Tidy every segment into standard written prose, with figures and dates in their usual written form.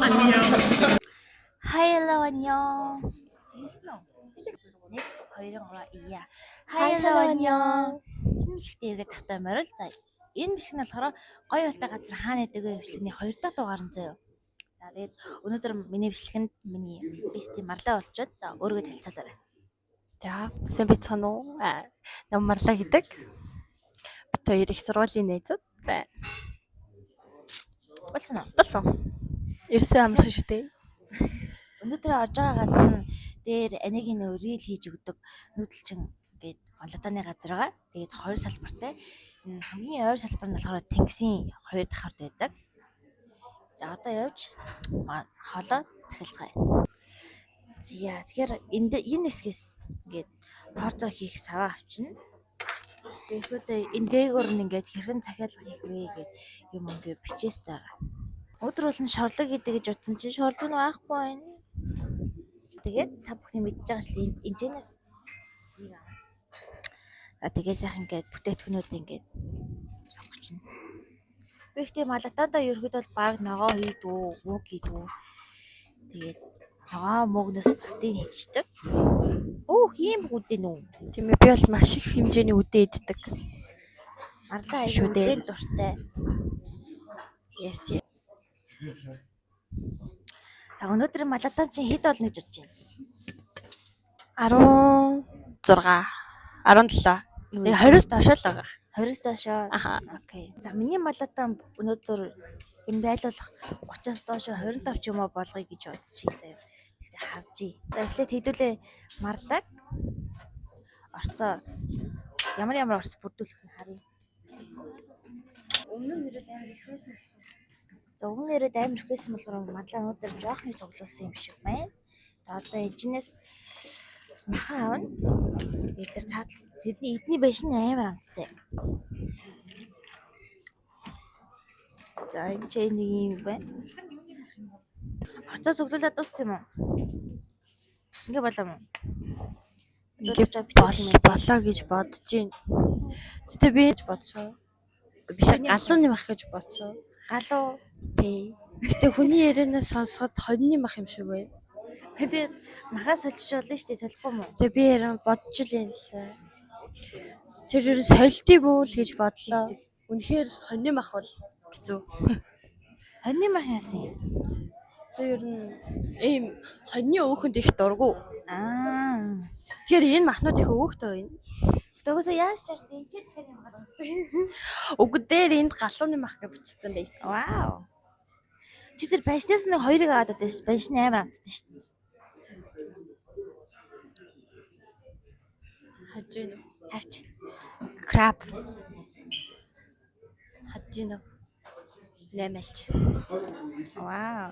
Hi, hello, 안녕. Хэлсэн үү? 1 2 3 ия. Hi, hello, 안녕. Шинэ бичлэгтээ эргээд тавтай морил. За, энэ бичлэг нь болохоор гоё ялтай газар хаана байдаг вэ бичлэгний 2 дахь дугаар нь заяа. За, тэгээд өнөөдөр миний бичлэгэнд миний бестийн марлаа болж байна. За, өөрийгөө танилцуулаарай. За, сайн байцгаана уу? Нам Марлаа гэдэг. Бит хоёр их сургуулийн найзууд. Болсон уу? Болсон. Ерөөсөө амархан шүү дээ. Өнөөдөр орж байгаа газар нь дээр анигийн нөө рил хийж өгдөг нүүдэлчин гээд малатааны газар байгаа. Тэгээд хоёр салбартай. Хамгийн ойр салбар нь болохоор тэнгисийн хоёр давхарт байдаг. За, одоо явж хоолоо захилцгаая. За, тэгэхээр энд энэ хэсгээс ингээд порцо хийх саваа авчина. Тэгэхдээ энэ дээгүүр нь ингээд хэрхэн захиалга хийх вэ гэд юм ингээд бичээстэй байгаа. Өдөр бол нь шорлог гэдэг гэж утсан чинь шорлог нь байхгүй байна. Тэгээд та бүхний мэдж байгаа шил энэчнээс нэг авна. А тэгээ сайхан ингээд бүтээгдэхүүнүүд ингээд сонгочихно. Би ихтэй малатаандаа ерөөхдөө бол баг ногоо хийдгүү, мөг хийдгүү. Тэгээд ногоо мөгнөөс бусдыг хийчдэг. Өөх, ийм үдэ нү. Тийм ээ, би бол маш их хэмжээний үдэ иддэг. Марлаа Шүү аягүй дээ. үдэнд дуртай. Yes. Yes. За, өнөөдөр малатаан чинь хэд болно гэж бодож байна? 16, 17. Тэгээ 20-с доош л байгаа. 20-с доош. Аха. Окей. За, миний малатаан өнөөдөр энэ байлуулах 30-аас доош 25 ч юм уу болгоё гэж бодчих заяа. Тэгэхээр харжий. За, эхлээд хэдүүлээ марлаг орцоо ямар ямар орц бүрдүүлэх нь харъя. Өмнө нь нэрээд амар их байсан. За, өмнө нэрээд амар их байсан болохоор марлаа өнөөдөр жоохны цуглуулсан юм шиг байна. За, одоо эжнээс махан авна. Бид нар цаадал тэдний эдний байшин амар амттай. За, энэ ч нэг юм байна. Орцоо цуглуулад дууссан юм уу? Ингээ болоо мó? Ингээ бол болоо гэж бодож байна. Гэтэ би гэж бодсон. Биш, галууны мах гэж бодсон. Галуу. Тий. Гэтэ хүний ярианаас сонсоход хоньны мах юм шиг байна. Тэгээд махаа сольчих болно шүү дээ, солихгүй мó? Тэгээ би яриан бодож л юм л. Тэр ер нь солилтын бүүл гэж бодлоо. Үнэхээр хоньны мах бол хэцүү. Хоньны мах яасан юм? Тэгээ ер нь ийм хоньны өөхөнд их дургу. Аа. Тэгэхээр энэ махнууд их өөхтэй байна. Тэгвээсээ яаж чарсан энэ ч дахиад юм гарсан. Үгүй, дээр энд галууны мах гэж бичсэн байсан. Вау. Чи тэр байшнаас нэг хоёрыг аваад удаа шүү. Байшин амар амттай шүү дээ. Хаж гин үү? Авч. Краб. Хаж гин үү? Наймалч. Вау.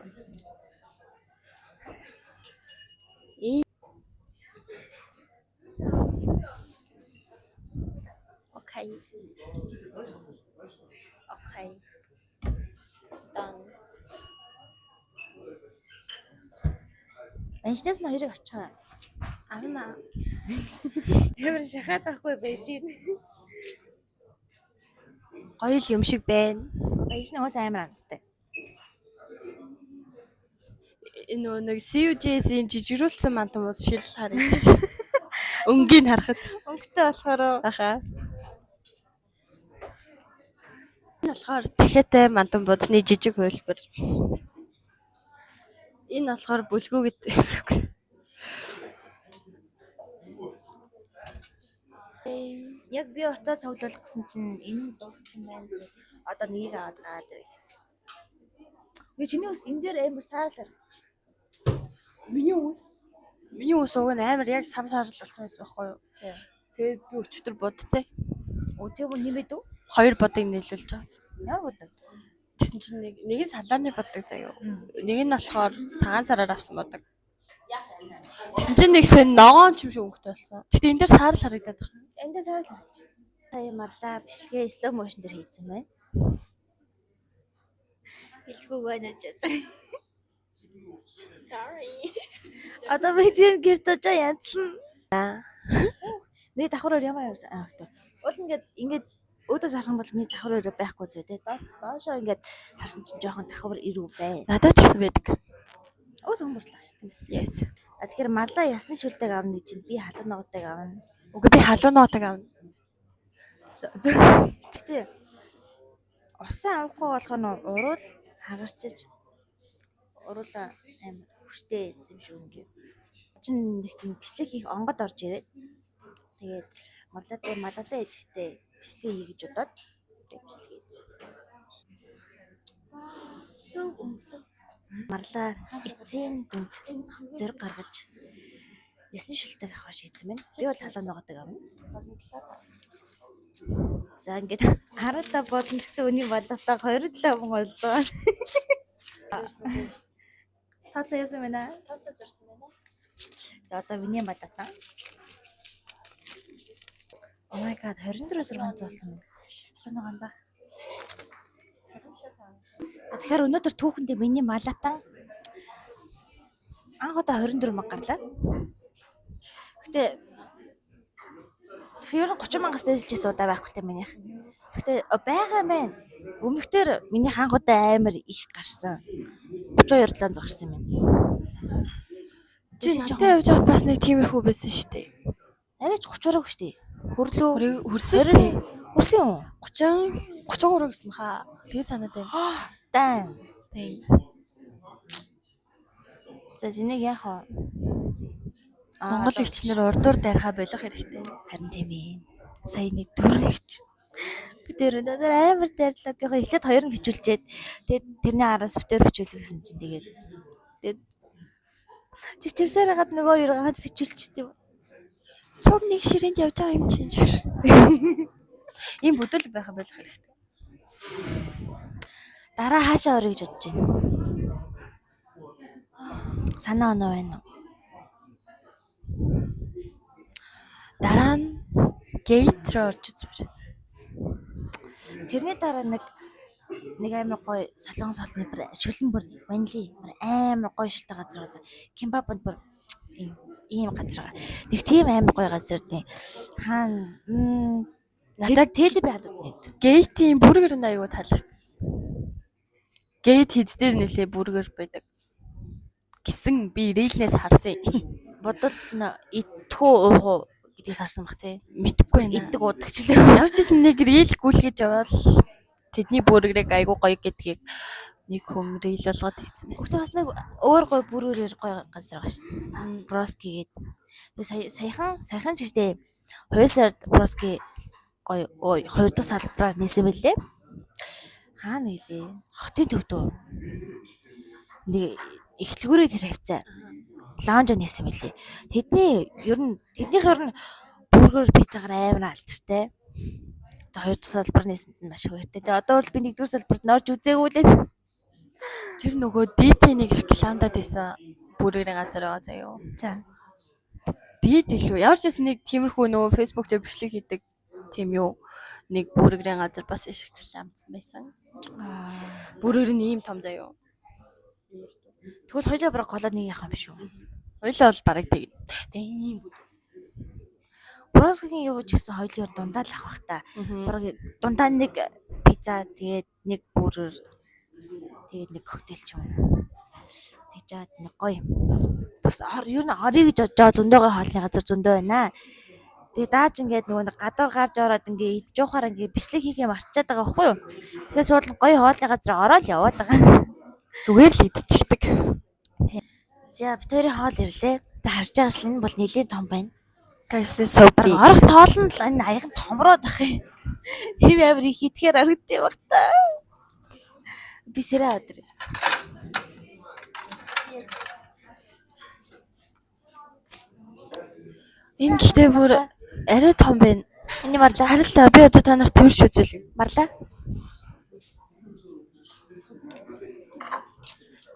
Окей. Окей. Done. Байшнаас нь хоёрыг авчихаа. Авна. Амар шахаад байхгүй байшин. Гоё л юм шиг байна. Байшин уус амар амттай. Энэ нөгөө нэг CUJS-ийн жижигрүүлсэн мантан бууз шил харагдчих. Өнгийг харахад. Өнгөтэй болохоор Аха. Энэ болохоор дахиатай мантан бууцны жижиг хувилбар. Энэ болохоор бүлгүү гэдэг. Яг би орцоо цуглуулах гэсэн чинь энэ нь дууссан байна. Тэгээд одоо нэгийг аваад гараад ирсэн. Би чиний ус энэ дээр амар саарл харагдчих. Миний үс. Миний үс уг нь амар яг сав саарл болсон байсан байхгүй юу? Тийм. Тэгээд би өчтөр будцээ. Өө, тийм үү, нэмээд үү? Хоёр будаг нийлүүлж байгаа. Ямар будаг? Тэгсэн чинь нэг нь салааны будаг заяа. Нэг нь болохоор цагаан сараар авсан будаг. Тэгсэн чинь нэг сэн ногоон ч юм шиг өнгөтэй болсон. Гэтэ энэ дээр саарл харагдаад байна. Энэ дээр саарл харагдчих. Сая марлаа бичлэгээ slow motion дээр хийсэн байна. Хэлэхгүй байна ч. Sorry. Одоо би тийм гэрт очоо янзлан. Би давхар өөр ямар ямар аа. Уул ингээд ингээд Өөдөөс харах юм бол миний давхар өрөө байхгүй зөө те. Доошоо ингээд харсан чинь жоохон давхар ирүү бай. Надад ч гэсэн байдаг. Өөс хүмүүрлээ шүү дээ. Yes. А тэгэхээр марлаа ясны шүлдэг авна гэж чинь би халуун ногоотойг авна. Үгүй би халуун ногоотойг авна. Гэтэ усан авахгүй болох нь уруул хагарчиж уруулаа амар хүчтэй юм шиг ингээ. Чин нэг тийм бичлэг хийх онгод орж ирээд тэгээд марлаатай малаатай идэхтэй бичлэг хий гэж бодоод тэгээд бичлэг хийж. Сөв өмлөг. Марлаа эцсийн дүнд зориг гаргаж ясны шилдэг авах шийдсэн байна. Би бол халуун ногоотойг авна. За ингээд 17 болно гэсэн үний баллатаа 27 боллоо. Тооцоо яасан байна? Тооцоо зурсан байна. За одоо миний баллатаа. Oh my god, 24 600 болсон байна. Халуун ногоон байх. Тэгэхээр өнөөдөр түүхэндээ миний малатан анх удаа 24 мянга гарлаа. Гэтэ ер нь 30 мянгаас дээшилж удаа байхгүй л тийм минийх. Гэтэ байгаа юм байна. Өмнөхдөр минийх анх удаа амар их гарсан. 32 700 гарсан юм байна. Чи надтай явж байхад бас нэг тиймэрхүү байсан шүү дээ. Арайч 30 өрөөг шүү дээ. Хөрлөө. Хөрсөн шүү дээ. Хөрсөн юм уу? 30 33 гэсэн баха. Тэгээ санаад байна. Дан. Тийм. За энийг яах вэ? Монгол эгчнэр урдуур дайрхаа болох хэрэгтэй. Харин тийм ээ. Сая нэг дөрөв эгч. Би тэр өнөөдөр амар дайрлаа. Яг эхлээд хоёр нь бичүүлчихэд тэгээд тэрний араас би тэр бичүүлэх гэсэн чинь тэгээд тэгээд чичирсээр хагаад нөгөө хоёр гаад бичүүлчихсэн юм. Цуг нэг ширээнд явж байгаа юм чинь шир. Ийм бүдүүл байха болох хэрэгтэй. Дараа хаашаа орё гэж бодож байна. Санаа оноо байна уу? Дараа нь гейт руу орж үзмээр. Тэрний дараа нэг нэг амар гоё солонгос хоолны бүр шүлэн бүр ванили бүр амар гоё шүлтэй газар байгаа. Кимбабанд бүр ийм ийм газар байгаа. Нэг тийм амар гоё газар тийм. Хаан Надад телеби хадууд нэт. Гейтийн бургер нь аюу таалагдсан. Гейт хэд дээр нэлээ бургер байдаг. Гисэн би рилнээс харсан. Бодвол идэхүү уух уу гэдгийг харсан бах тий. Мэдхгүй байна. Иддэг уудаг ч лээ. Ямар ч гэсэн нэг рил гүйлгэж явбал тэдний бургерыг айгуу гоё гэдгийг нэг хүм рил болгоод хийсэн байсан. Гэхдээ бас нэг өөр гоё бүрээрээр гоё газар байгаа шүү дээ. Броски гээд. Тэгээ сая саяхан саяхан ч гэжтэй 2 сард Броски гоё хоёр дахь салбараар нээсэн мэлээ. Хаана нээлээ? Хотын төвдөө. Нэг эхлэгүүрээ тэр хавцаа. Лаунж нээсэн мэлээ. Тэдний ер нь тэднийх ер нь бургер пиццагаар амар алдартай. Тэгээ хоёр дахь салбар нээсэнд нь маш баяртай. Тэгээ одоо бол би нэгдүгээр салбарт нь орж үзээгүй лээ. Тэр нөгөө DT нэг рекламдад байсан бургерийн газар байгаа заяо. За. Дид илүү. Ямар ч гэсэн нэг тиймэрхүү нөгөө Facebook дээр бичлэг хийдэг тийм юу нэг бургерийн газар бас их рекламдсан байсан. Бургер нь ийм том заяо. Тэгвэл хоёлаа бараг голоод нэг яах юм шүү. Хоёлаа бол бараг тэг. Тэг ийм. Броскигийн юу ч гэсэн хоёлын дундаа л авах та. Бараг дундаа нэг пицца тэгээд нэг бургер тэгээд нэг коктейл ч юм уу. Тэгж жаад нэг гоё. Бас ор ер нь орё гэж бодож байгаа зөндөө гоё хоолны газар зөндөө байна. Тэгээ дааж ингээд нөгөө нэг гадуур гарч ороод ингээд идэж уухаар ингээд бичлэг хийхээ мартчихад байгаа байхгүй юу? Тэгэхээр шууд гоё хоолны газар ороод яваад байгаа. Зүгээр л идчихдэг. За бид хоёрын хоол ирлээ. Тэ харж байгаа шил энэ бол нэлээд том байна. Guys is so Бараг big. орох тоол нь л энэ аяхан томроод ах юм. Хэв амар их итгэхэр харагдчих баг та. Би сэрэ өдөр. Энэ гэхдээ бүр арай том байна. Миний марлаа. Харин би одоо та нарт төрш үзүүлье. Марлаа.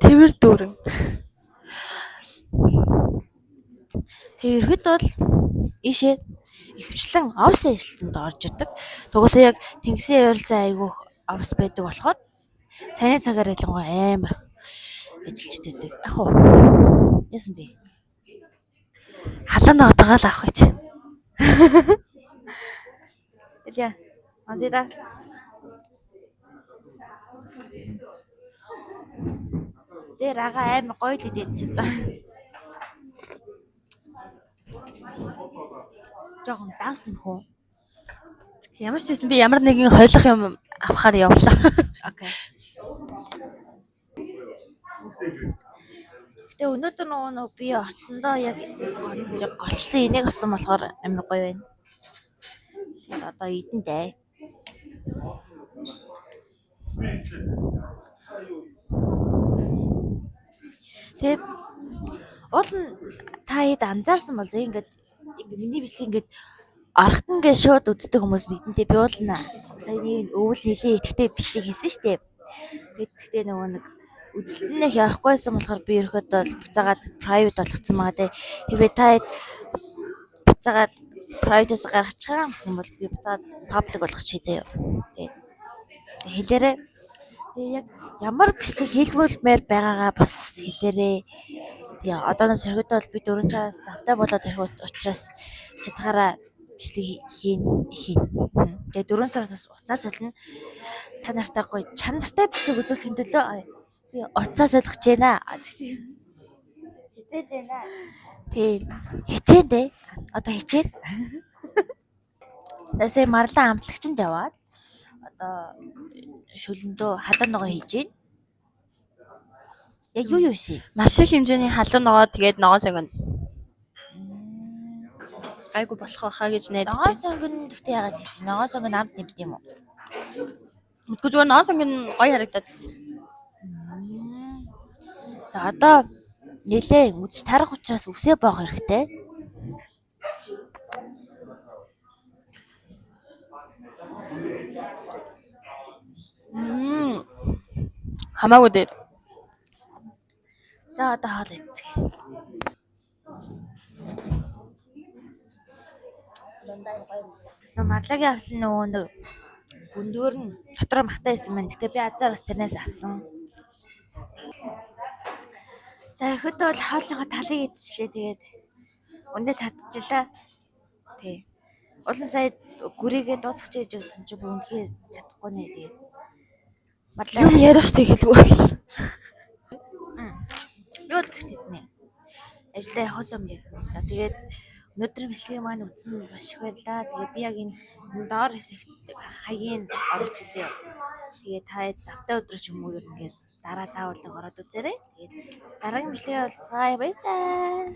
Тэвэр дүүрэн. Тэгээ ерхэд бол ийшээ ихэвчлэн офис ажилтнанд орж идэг. Тугасаа яг тэнгисийн ойролцоо айгүйх офис байдаг болохоор цайны цагаар ялангуяа амар ажиллаж байдаг. Ах уу. Яасан бэ? Халуун ногоотойгоо л авах гэж. Яа. Онцгой. Тэр ага амар гоё л идсэн юм да. Жохон давс нэмэх үү? Ямар ч байсан би ямар нэгэн хойлох юм авахар явлаа. Окей. Гэтэ өнөөдөр нөгөө би орцсондоо яг голчлон энийг авсан болохоор амар гоё байна. Тэгээд одоо идэн дээ. Тэгээд уул нь та хэд анзаарсан бол зөө ингээд миний бичлэг ингээд орохт ингээд шууд үздэг хүмүүс мэдэнтэй би уул нь сая нэг өвөл нэлээ идэвхтэй бичлэг хийсэн штэ. Тэгээд тэгтээ нөгөө нэг үзэлт нь их явахгүйсэн болохоор би ерөөхдөө бол буцаагаад private болгоцсон байгаа те. Хэрвээ та хэд буцаагаад private-аас гаргачих юм бол би буцаагаад public болгочих заяа. Тэгээд хэлээрэй. Тэгээ яг ямар бичлэг хийлгүүлмээр байгаагаа бас хэлээрэй. Тэгээ одооноос ерөөдөө бол би 4 сараас завтай болоод ирэх учраас чадхаараа бичлэг хийн. Тэгээ 4 сараас бас уцаа солино. Та нартай гоё чанартай бичлэг үзүүлэхин төлөө би уцаа солих гэж байна. Хичээж байна. Тий. Хичээн дээ. Одоо хичээн. Тэсээ марлаа амтлагчинд яваад одоо шөлөндөө халуун ногоо хийж гин. Яг юу юусэн? Маш их хэмжээний халуун ногоо тэгээд ногоон сонгино. Гайгүй болох байхаа гэж найдаж Ногоон байна. сонгино гэхдээ яагаад хийсэн? Ногоон сонгино амт нэмт юм уу? Мэдгүй зүгээр ногоон сонгино гоё харагдаадсэн. За одоо нэлээ үдш тарах учраас үсээ боох хэрэгтэй. Хамаагүй дээр. За одоо хоол идцгээе. Нөө марлагийн авсан нөгөө нэг гүндүүр нь дотор махтай байсан байна. Гэтэ би азар бас тэрнээс авсан. За ихэд бол хоолныхоо талыг идчихлээ. Тэгээд үндэ чадчихлаа. Тий. Улан сая гүрийгээ дуусгах гэж үзсэн чинь бүр үнэхээр чадахгүй нэ тэгээд. Марлаа Юм яриаш тэгэлгүй бол. Би бол гэрт иднэ. Ажлаа явахаас өмнө иднэ. За тэгээд өнөөдрийн бичлэгийг маань үзсэн маш их баярлалаа. Тэгээд би яг энэ доор хэсэгт хаягийг оруулж үзье. Тэгээд та завтай өдрөө ч юм уу ер нь ингээд дараа заавал ороод үзээрэй. Тэгээд дараагийн бичлэгээ уулзъя. Баярлалаа.